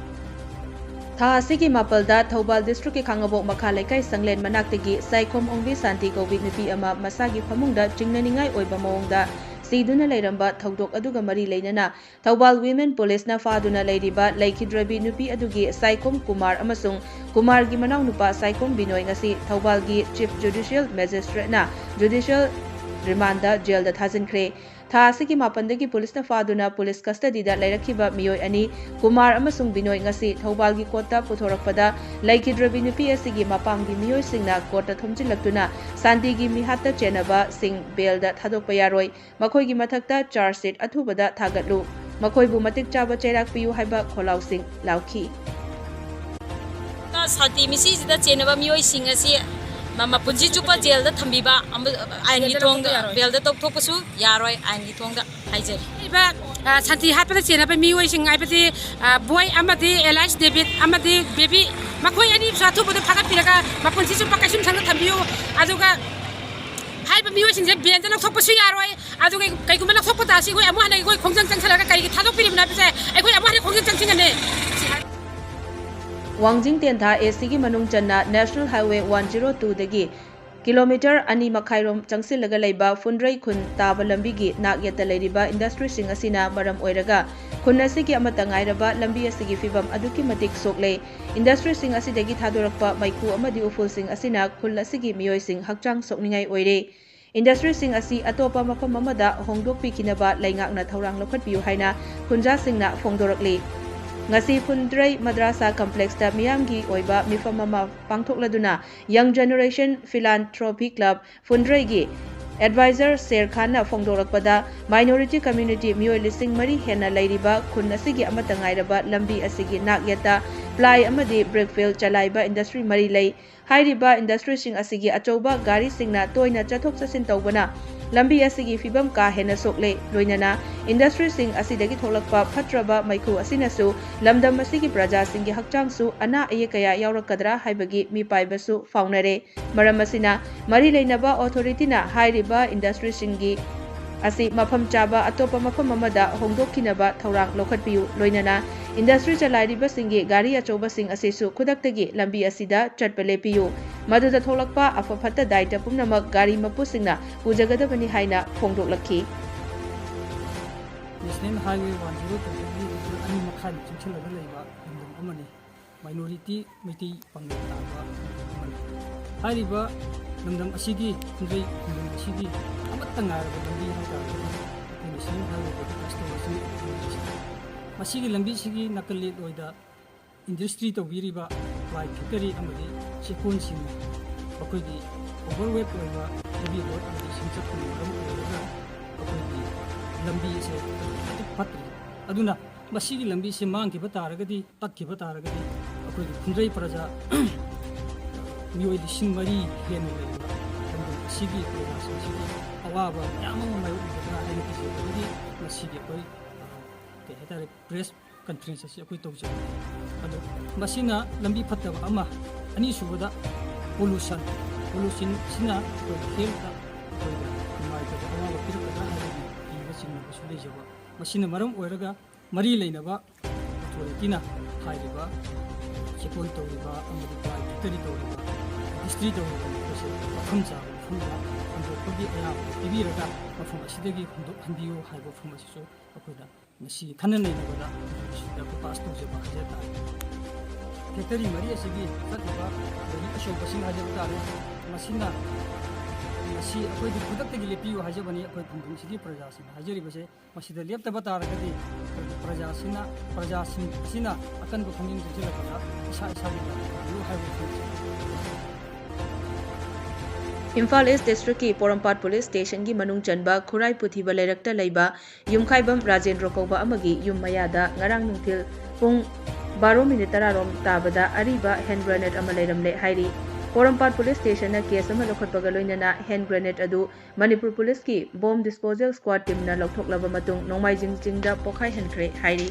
ꯊꯥ ꯑꯁꯤꯒꯤ ꯃꯥꯄꯜꯗ ꯊꯧꯕꯥꯜ ꯗꯤꯁꯇ꯭ꯔꯤꯛꯀꯤ ꯈꯥꯉꯕꯣꯛ ꯃꯈꯥ ꯂꯩꯀꯥꯏ ꯁꯪꯂꯦꯟ ꯃꯅꯥꯛꯇꯒꯤ ꯁꯥꯏꯈꯣꯝ ꯑꯣꯡꯕꯤ ꯁꯥꯟꯇꯤ ꯀꯧꯕꯤ ꯅꯨꯄꯤ ꯑꯃ ꯃꯁꯥꯒꯤ ꯐꯃꯨꯡꯗ ꯆꯤꯡꯅꯅꯤꯡꯉꯥꯏ ꯑꯣꯏꯕ ꯃꯑꯣꯡꯗ ꯁꯤꯗꯨꯅ ꯂꯩꯔꯝꯕ ꯊꯧꯗꯣꯛ ꯑꯗꯨꯒ ꯃꯔꯤ ꯂꯩꯅꯅ ꯊꯧꯕꯥꯜ ꯋꯤꯃꯦꯟ ꯄꯨꯂꯤꯁꯅ ꯐꯥꯗꯨꯅ ꯂꯩꯔꯤꯕ ꯂꯩꯈꯤꯗ꯭ꯔꯕꯤ ꯅꯨꯄꯤ ꯑꯗꯨꯒꯤ ꯁꯥꯏꯈꯣꯝ ꯀꯨꯃꯥꯔ ꯑꯃꯁꯨꯡ ꯀꯨꯃꯥꯔꯒꯤ ꯃꯅꯥꯎꯅꯨꯄꯥ ꯁꯥꯏꯈꯣꯝ ꯕꯤꯅꯣꯏ ꯉꯁꯤ ꯊꯧꯕꯥꯜꯒꯤ ꯆꯤꯐ ꯖꯨꯗꯤꯁꯤꯌꯦꯜ ꯃꯦꯖꯤꯁꯇ꯭ꯔꯦꯠꯅ ꯖꯨꯗꯤꯁꯤꯌꯦꯜ ꯔꯤꯃꯥꯟꯗ ꯖꯦꯜꯗ ꯊꯥꯖꯤꯟꯈ꯭ꯔꯦ꯫ ꯊꯥ ꯑꯁꯤꯒꯤ ꯃꯥꯄꯟꯗꯒꯤ ꯄꯨꯂꯤꯁꯅ ꯐꯥꯗꯨꯅ ꯄꯨꯂꯤꯁ ꯀꯁꯇꯗꯤꯗ ꯂꯩꯔꯛꯈꯤꯕ ꯃꯤꯑꯣꯏ ꯑꯅꯤ, ꯀꯨꯃꯥꯔ ꯑꯃꯁꯨꯡ ꯕꯤꯅꯣꯏ, ꯉꯁꯤ ꯊꯧꯕꯥꯜꯒꯤ ꯀꯣꯔꯠꯇ ꯄꯨꯊꯣꯔꯛꯄꯗ, ꯂꯩꯈꯤꯗ꯭ꯔꯕꯤ ꯅꯨꯄꯤ ꯑꯁꯤꯒꯤ ꯃꯄꯥꯝꯒꯤ ꯃꯤꯑꯣꯏꯁꯤꯡꯅ ꯀꯣꯔꯠꯇ ꯊꯣꯝꯖꯤꯜꯂꯛꯇꯨꯅ ꯁꯥꯟꯇꯤꯒꯤ ꯃꯤꯍꯥꯠꯇ ꯆꯦꯟꯅꯕꯁꯤꯡ ꯕꯦꯜꯗ ꯊꯥꯗꯣꯛꯄ ꯌꯥꯔꯣꯏ, ꯃꯈꯣꯏꯒꯤ ꯃꯊꯛꯇ ꯆꯥꯔꯖ ꯁꯤꯠ ꯑꯊꯨꯕꯗ ꯊꯥꯒꯠꯂꯨ, ꯃꯈꯣꯏꯕꯨ ꯃꯇꯤꯛ ꯆꯥꯕ ꯆꯩꯔꯥꯛ ꯄꯤꯌꯨ ꯍꯥꯏꯕ ꯈꯣꯜꯂꯥꯎꯁꯤꯡ ꯂꯥꯎꯈꯤ꯫ ꯁꯥꯟꯇꯤ ꯃꯤꯁꯤꯁꯤꯗ ꯆꯦꯟꯅꯕ ꯃꯤꯑꯣꯏꯁꯤꯡ ꯑꯁꯤ ꯃ- ꯃꯄꯨꯟꯁꯤ ꯆꯨꯞꯄ ꯖꯦꯜꯗ ꯊꯝꯕꯤꯕ ꯑꯃ- ꯑꯥꯏꯟꯒꯤ ꯊꯣꯡꯗ, ꯕꯦꯜꯗ ꯇꯧꯊꯣꯛꯄꯁꯨ ꯌꯥꯔꯣꯏ, ꯑꯥꯏꯟꯒꯤ ꯊꯣꯡꯗ ꯍꯥꯏꯖꯔꯤ꯫ ꯂꯩꯔꯤꯕ, ꯑ, ꯁꯥꯟꯇꯤ ꯍꯥꯠꯄꯗ ꯆꯦꯟꯅꯕ ꯃꯤꯑꯣꯏꯁꯤꯡ ꯍꯥꯏꯕꯗꯤ, ꯑ, ꯕꯣꯏ ꯑꯃꯗꯤ ꯑꯦꯂꯥꯏꯁ ꯗꯦꯕꯤꯠ ꯑꯃꯗꯤ ꯕꯦꯕꯤ, ꯃꯈꯣꯏ ꯑꯅꯤꯁꯨ ꯑꯊꯨꯕꯗ ꯐꯥꯒꯠꯄꯤꯔꯒ ꯃꯄꯨꯟꯁꯤ ꯆꯨꯞꯄ ꯀꯩꯁꯨꯝꯁꯪꯗ ꯊꯝꯕꯤꯌꯨ꯫ ꯑꯗꯨꯒ ꯍꯥꯏꯔꯤꯕ ꯃꯤꯑꯣꯏꯁꯤꯡꯁꯦ ꯕꯦꯜꯗ ꯂꯧꯊꯣꯛꯄꯁꯨ ꯌꯥꯔꯣꯏ꯫ ꯑꯗꯨꯒ ꯀꯩꯒꯨꯝꯕ ꯂꯧꯊꯣꯛꯄ ꯇꯥꯔꯁꯤ ꯑꯩꯈꯣꯏ ꯑꯃꯨꯛ ꯍꯟꯅ ꯑꯩꯈꯣꯏ ꯈꯣꯡꯖꯪ ꯆꯪꯁꯤꯜꯂꯒ ꯀꯔꯤꯒꯤ ꯊꯥꯗꯣꯛꯄꯤꯔꯤꯕꯅꯣ ꯍꯥꯏꯕꯁꯦ ꯑꯩꯈꯣꯏ ꯑꯃꯨꯛ ꯍꯟꯅ ꯈꯣꯡꯖꯪ ꯆꯪꯁꯤꯟꯒꯅꯤ꯫ ꯋꯥꯡꯖꯤꯡ ꯇꯦꯟꯊꯥ ꯑꯦ ꯁꯤꯒꯤ ꯃꯅꯨꯡ ꯆꯟꯅ ꯅꯦꯁꯅꯦꯜ ꯍꯥꯏꯋꯦ ꯋꯥꯟ ꯖꯤꯔꯣ ꯇꯨꯗꯒꯤ ꯀꯤꯂꯣꯃꯤꯇꯔ ꯑꯅꯤ ꯃꯈꯥꯏꯔꯣꯝ ꯆꯪꯁꯤꯜꯂꯒ ꯂꯩꯕ ꯐꯨꯟꯗ꯭ꯔꯩ ꯈꯨꯟ ꯇꯥꯕ ꯂꯝꯕꯤꯒꯤ ꯅꯥꯛ ꯌꯦꯠꯇ ꯂꯩꯔꯤꯕ ꯏꯟꯗꯁꯇ꯭ꯔꯤꯁꯤꯡ ꯑꯁꯤꯅ ꯃꯔꯝ ꯑꯣꯏꯔꯒ ꯈꯨꯟ ꯑꯁꯤꯒꯤ ꯑꯃꯠꯇ ꯉꯥꯏꯔꯕ ꯂꯝꯕꯤ ꯑꯁꯤꯒꯤ ꯐꯤꯕꯝ ꯑꯗꯨꯛꯀꯤ ꯃꯇꯤꯛ ꯁꯣꯛꯂꯦ꯫ ꯏꯟꯗꯁꯇ꯭ꯔꯤꯁꯤꯡ ꯑꯁꯤꯗꯒꯤ ꯊꯥꯗꯣꯔꯛꯄ ꯃꯩꯈꯨ ꯑꯃꯗꯤ ꯎꯐꯨꯜꯁꯤꯡ ꯑꯁꯤꯅ ꯈꯨꯜ ꯑꯁꯤꯒꯤ ꯃꯤꯑꯣꯏꯁꯤꯡ ꯍꯛꯆꯥꯡ ꯁꯣꯛꯅꯤꯡꯉꯥꯏ ꯑꯣꯏꯔꯦ꯫ ꯏꯟꯗꯁꯇ꯭ꯔꯤꯁꯤꯡ ꯑꯁꯤ ꯑꯇꯣꯞꯄ ꯃꯐꯝ ꯑꯃꯗ ꯍꯣꯡꯗꯣꯛꯄꯤꯈꯤꯅꯕ ꯂꯩꯉꯥꯛꯅ ꯊꯧꯔꯥꯡ ꯂꯧꯈꯠꯄꯤꯌꯨ ꯍꯥꯏꯅ ꯈꯨꯟꯖꯥꯁꯤꯡꯅ ꯐꯣꯡꯗꯣꯔꯛꯂꯤ꯫ ꯉꯁꯤ ꯐꯨꯟꯗ꯭ꯔꯩ ꯃꯗ꯭ꯔꯥꯁꯥ ꯀꯝꯄ꯭ꯂꯦꯛꯁꯇ ꯃꯤꯌꯥꯝꯒꯤ ꯑꯣꯏꯕ ꯃꯤꯐꯝ ꯑꯃ ꯄꯥꯡꯊꯣꯛꯂꯗꯨꯅ Young Generation Philanthropy Club ꯐꯨꯟꯗ꯭ꯔꯩꯒꯤ ꯑꯦꯗꯚꯥꯏꯖꯔ ꯁꯦꯔ ꯈꯥꯟꯅ ꯐꯣꯡꯗꯣꯔꯛꯄꯗ, ꯃꯥꯏꯅꯣꯔꯤꯇꯤ ꯀꯝꯃ꯭ꯌꯨꯅꯤꯇꯤ ꯃꯤꯑꯣꯏ ꯂꯤꯁꯤꯡ ꯃꯔꯤ ꯍꯦꯟꯅ ꯂꯩꯔꯤꯕ ꯈꯨꯟ ꯑꯁꯤꯒꯤ ꯑꯃꯠꯇ ꯉꯥꯏꯔꯕ ꯂꯝꯕꯤ ꯑꯁꯤꯒꯤ ꯅꯥꯛ ꯌꯦꯠꯇ ꯄ꯭ꯂꯥꯏ ꯑꯃꯗꯤ ꯕ꯭ꯔꯤꯛ ꯐꯤꯜ ꯆꯂꯥꯏꯕ ꯏꯟꯗꯁꯇ꯭ꯔꯤ ꯃꯔꯤ ꯂꯩ꯫ ꯍꯥꯏꯔꯤꯕ ꯏꯟꯗꯁꯇ꯭ꯔꯤꯁꯤꯡ ꯑꯁꯤꯒꯤ ꯑꯆꯧꯕ ꯒꯥꯔꯤꯁꯤꯡꯅ ꯇꯣꯏꯅ ꯆꯠꯊꯣꯛ ꯆꯠꯁꯤꯟ ꯇꯧꯕꯅ ꯂꯝꯕꯤ ꯑꯁꯤꯒꯤ ꯐꯤꯕꯝ ꯀꯥ ꯍꯦꯟꯅ ꯁꯣꯛꯂꯦ꯫ ꯂꯣꯏꯅꯅ ꯏꯟꯗꯁꯇ꯭ꯔꯤꯁꯤꯡ ꯑꯁꯤꯗꯒꯤ ꯊꯣꯛꯂꯛꯄ ꯐꯠꯇ꯭ꯔꯕ ꯃꯩꯈꯨ ꯑꯁꯤꯅꯁꯨ ꯂꯝꯗꯝ ꯑꯁꯤꯒꯤ ꯄ꯭ꯔꯖꯥꯁꯤꯡꯒꯤ ꯍꯛꯆꯥꯡꯁꯨ ꯑꯅꯥ ꯑꯌꯦꯛ ꯀꯌꯥ ꯌꯥꯎꯔꯛꯀꯗ꯭ꯔꯥ ꯍꯥꯏꯕꯒꯤ ꯃꯤꯄꯥꯏꯕꯁꯨ ꯐꯥꯎꯅꯔꯦ꯫ ꯃꯔꯝ ꯑꯁꯤꯅ ꯃꯔꯤ ꯂꯩꯅꯕ ꯑꯣꯊꯣꯔꯤꯇꯤꯅ ꯍꯥꯏꯔꯤꯕ ꯏꯟꯗꯁꯇ꯭ꯔꯤꯁꯤꯡꯒꯤ ꯑꯁꯤ ꯃꯐꯝ ꯆꯥꯕ ꯑꯇꯣꯞꯄ ꯃꯐꯝ ꯑꯃꯗ ꯍꯣꯡꯗꯣꯛꯈꯤꯅꯕ ꯊꯧꯔꯥꯡ ꯂꯧꯈꯠꯄꯤꯌꯨ꯫ ꯂꯣꯏꯅꯅ ꯏꯟꯗꯁꯇ꯭ꯔꯤ ꯆꯂꯥꯏꯔꯤꯕꯁꯤꯡꯒꯤ ꯒꯥꯔꯤ ꯑꯆꯧꯕꯁꯤꯡ ꯑꯁꯤꯁꯨ ꯈꯨꯗꯛꯇꯒꯤ ꯂꯝꯕꯤ ꯑꯁꯤꯗ ꯆꯠꯄ ꯂꯦꯞꯄꯤꯌꯨ꯫ ꯃꯗꯨꯗ ꯊꯣꯛꯂꯛꯄ ꯑꯐ ꯐꯠꯇ ꯗꯥꯏꯇ ꯄꯨꯝꯅꯃꯛ ꯒꯥꯔꯤ ꯃꯄꯨꯁꯤꯡꯅ ꯄꯨꯖꯒꯗꯕꯅꯤ ꯍꯥꯏꯅ ꯐꯣꯡꯗꯣꯛꯂꯛꯈꯤ꯫ National Highway one zero two ꯗꯒꯤ ꯃꯤꯇꯔ ꯑꯅꯤ ꯃꯈꯥꯏꯃꯨꯛ ꯆꯪꯁꯤꯜꯂꯒ ꯂꯩꯕ ꯂꯝꯗꯝ ꯑꯃꯅꯤ꯫ ꯃꯥꯏꯅꯣꯔꯤꯇꯤ ꯃꯩꯇꯩ ꯄꯥꯡꯒꯜ ꯇꯥꯕ ꯑꯃꯅꯤ꯫ ꯍꯥꯏꯔꯤꯕ ꯂꯝꯗꯝ ꯑꯁꯤꯒꯤ, ꯐꯨꯟꯗ꯭ꯔꯩ ꯈꯨꯡꯒꯪ ꯑꯁꯤꯒꯤ ꯑꯃꯠꯇ ꯉꯥꯏꯔꯕ ꯂꯝꯕꯤ ꯍꯥꯏꯇꯥꯔꯒꯗꯤ ꯑꯩꯈꯣꯏ National Highway ꯗꯒꯤ ꯀꯁꯇꯃꯔꯁꯤꯡ ꯃꯁꯤꯒꯤ ꯂꯝꯕꯤꯁꯤꯒꯤ ꯅꯥꯀꯜ ꯂꯦꯠꯂꯣꯏꯗ ꯏꯟꯗꯁꯇ꯭ꯔꯤ ꯇꯧꯕꯤꯔꯤꯕ ꯄ꯭ꯂꯥꯏ ꯐꯦꯛꯇꯔꯤ ꯑꯃꯗꯤ ꯆꯦꯛꯀꯣꯟꯁꯤꯡꯅ ꯃꯈꯣꯏꯒꯤ ꯑꯣꯚꯔꯋꯦꯠ ꯑꯣꯏꯕ ꯍꯦꯚꯤ ꯂꯣꯗ ꯑꯃꯗꯤ ꯁꯤꯡꯆꯠꯄꯅ ꯃꯔꯝ ꯑꯣꯏꯔꯒ ꯑꯩꯈꯣꯏꯒꯤ ꯂꯝꯕꯤ ꯑꯁꯦ ꯑꯗꯨꯛꯀꯤ ꯃꯇꯤꯛ ꯐꯠꯇ꯭ꯔꯤ꯫ ꯑꯗꯨꯅ ꯃꯁꯤꯒꯤ ꯂꯝꯕꯤꯁꯤ ꯃꯥꯡꯈꯤꯕ ꯇꯥꯔꯒꯗꯤ, ꯇꯠꯈꯤꯕ ꯇꯥꯔꯒꯗꯤ ꯑꯩꯈꯣꯏꯒꯤ ꯐꯨꯟꯗ꯭ꯔꯩ ꯄ꯭ꯔꯖꯥ ꯃꯤꯑꯣꯏ ꯂꯤꯁꯤꯡ ꯃꯔꯤ ꯍꯦꯟꯅ ꯂꯩꯕ ꯂꯝꯗꯝ ꯑꯁꯤꯒꯤ ꯄ꯭ꯔꯖꯥꯁꯤꯡꯁꯤꯒꯤ ꯑꯋꯥꯕ ꯃꯌꯥꯝ ꯑꯃ ꯃꯥꯌꯣꯛꯅꯒꯗ꯭ꯔꯥ ꯍꯥꯏꯅ ꯀꯤꯖꯕꯗꯒꯤ ꯉꯁꯤꯒꯤ ꯑꯩꯈꯣꯏ, ꯑ, ꯀꯩ ꯍꯥꯏꯇꯥꯔꯦ, ꯄ꯭ꯔꯦꯁ ꯀꯟꯐ꯭ꯔꯦꯟꯁ ꯑꯁꯤ ꯑꯩꯈꯣꯏ ꯇꯧꯖꯕꯅꯤ꯫ ꯑꯗꯣ ꯃꯁꯤꯅ ꯂꯝꯕꯤ ꯐꯠꯇꯕ ꯑꯃ, ꯑꯅꯤꯁꯨꯕꯗ ꯄꯣꯂꯨꯁꯟ, ꯄꯣꯂꯨꯁꯟꯁꯤꯅ ꯑꯩꯈꯣꯏ ꯍꯦꯜꯠꯇ ꯑꯩꯈꯣꯏꯗ ꯅꯨꯡꯉꯥꯏꯇꯕ ꯑꯋꯥꯕ ꯄꯤꯔꯛꯀꯗ꯭ꯔꯥ ꯍꯥꯏꯕꯒꯤ ꯀꯤꯕ ꯆꯤꯡꯅꯕꯁꯨ ꯂꯩꯖꯕ꯫ ꯃꯁꯤꯅ ꯃꯔꯝ ꯑꯣꯏꯔꯒ ꯃꯔꯤ ꯂꯩꯅꯕ ꯑꯣꯊꯣꯔꯤꯇꯤꯅ ꯍꯥꯏꯔꯤꯕ ꯆꯦꯛꯀꯣꯟ ꯇꯧꯔꯤꯕ ꯑꯃꯗꯤ ꯄ꯭ꯂꯥꯏ ꯐꯦꯛꯇꯔꯤ ꯇꯧꯔꯤꯕ, ꯏꯟꯗꯁꯇ꯭ꯔꯤ ꯇꯧꯔꯤꯕ ꯃꯈꯣꯏꯁꯦ ꯃꯐꯝ ꯆꯥꯕ ꯃꯐꯝꯗ ꯍꯨꯟꯗꯣꯛꯄꯒꯤ ꯑꯌꯥꯕ ꯄꯤꯕꯤꯔꯒ ꯃꯐꯝ ꯑꯁꯤꯗꯒꯤ ꯍꯨꯟꯗꯣꯛꯍꯟꯕꯤꯌꯨ ꯍꯥꯏꯕ ꯋꯥꯐꯝ ꯑꯁꯤꯁꯨ ꯑꯩꯈꯣꯏꯅ ꯉꯁꯤ ꯈꯟꯅ ꯅꯩꯅꯕꯗ ꯁꯤꯗ ꯑꯩꯈꯣꯏ ꯄꯥꯁ ꯇꯧꯖꯕ ꯍꯥꯏꯖ ꯇꯥꯔꯦ꯫ ꯐꯦꯛꯇꯔꯤ ꯃꯔꯤ ꯑꯁꯤꯒꯤ ꯆꯠꯂꯤꯕ ꯒꯥꯔꯤ ꯑꯆꯧꯕꯁꯤꯡ ꯍꯥꯏꯖꯕ ꯇꯥꯔꯦ, ꯃꯁꯤꯅ ꯁꯤ ꯑꯩꯈꯣꯏꯗꯤ ꯈꯨꯗꯛꯇꯒꯤ ꯂꯦꯞꯄꯤꯌꯨ ꯍꯥꯏꯖꯕꯅꯤ꯫ ꯑꯩꯈꯣꯏ ꯈꯨꯡꯒꯪꯁꯤꯒꯤ ꯄ꯭ꯔꯖꯥꯁꯤꯡꯅ ꯍꯥꯏꯖꯔꯤꯕꯁꯦ, ꯃꯁꯤꯗ ꯂꯦꯞꯇꯕ ꯇꯥꯔꯒꯗꯤ ꯑꯩꯈꯣꯏꯒꯤ ꯄ꯭ꯔꯖꯥꯁꯤꯅ, ꯄ꯭ꯔꯖꯥꯁꯤꯡꯁꯤꯅ ꯑꯀꯟꯕ ꯈꯣꯡꯖꯪ ꯆꯪꯁꯤꯜꯂꯛꯄꯗ ꯏꯁꯥ ꯏꯁꯥꯒꯤ ꯂꯝ ꯇꯥꯕꯤꯌꯨ ꯍꯥꯏꯕ ꯋꯥꯐꯝꯁꯤꯅꯤ꯫ ꯏꯝꯐꯥꯜ ꯏꯁ ꯗꯤꯁꯇ꯭ꯔꯤꯛꯀꯤ ꯄꯣꯔꯣꯝꯄꯥꯠ ꯄꯨꯂꯤꯁ ꯁ꯭ꯇꯦꯁꯟꯒꯤ ꯃꯅꯨꯡ ꯆꯟꯕ ꯈꯨꯔꯥꯏ ꯄꯨꯊꯤꯕ ꯂꯩꯔꯛꯇ ꯂꯩꯕ ꯌꯨꯝꯈꯥꯏꯕꯝ ꯔꯥꯖꯦꯟꯗ꯭ꯔꯣ ꯀꯧꯕ ꯑꯃꯒꯤ ꯌꯨꯝ ꯃꯌꯥꯗ ꯉꯔꯥꯡ ꯅꯨꯡꯊꯤꯜ ꯄꯨꯡ ꯕꯥꯔꯣ ꯃꯤꯅꯤꯠ ꯇꯔꯥ ꯔꯣꯝ ꯇꯥꯕꯗ ꯑꯔꯤꯕ ꯍꯦꯟ ꯒ꯭ꯔꯦꯅꯦꯗ ꯑꯃ ꯂꯩꯔꯝꯂꯦ ꯍꯥꯏꯔꯤ꯫ ꯄꯣꯔꯣꯝꯄꯥꯠ ꯄꯨꯂꯤꯁ ꯁ꯭ꯇꯦꯁꯟꯅ ꯀꯦꯁ ꯑꯃ ꯂꯧꯈꯠꯄꯒ ꯂꯣꯏꯅꯅ ꯍꯦꯟ ꯒ꯭ꯔꯦꯅꯦꯗ ꯑꯗꯨ ꯃꯅꯤꯄꯨꯔ ꯄꯨꯂꯤꯁꯀꯤ ꯕꯣꯝ ꯗꯤꯁꯄꯣꯖꯦꯜ ꯁ꯭ꯀ꯭ꯋꯥꯗ ꯇꯤꯝꯅ ꯂꯧꯊꯣꯛꯂꯕ ꯃꯇꯨꯡ ꯅꯣꯡꯃꯥꯏꯖꯤꯡ ꯆꯤꯡꯗ ꯄꯣꯈꯥꯏꯍꯟꯈ꯭ꯔꯦ ꯍꯥꯏꯔꯤ꯫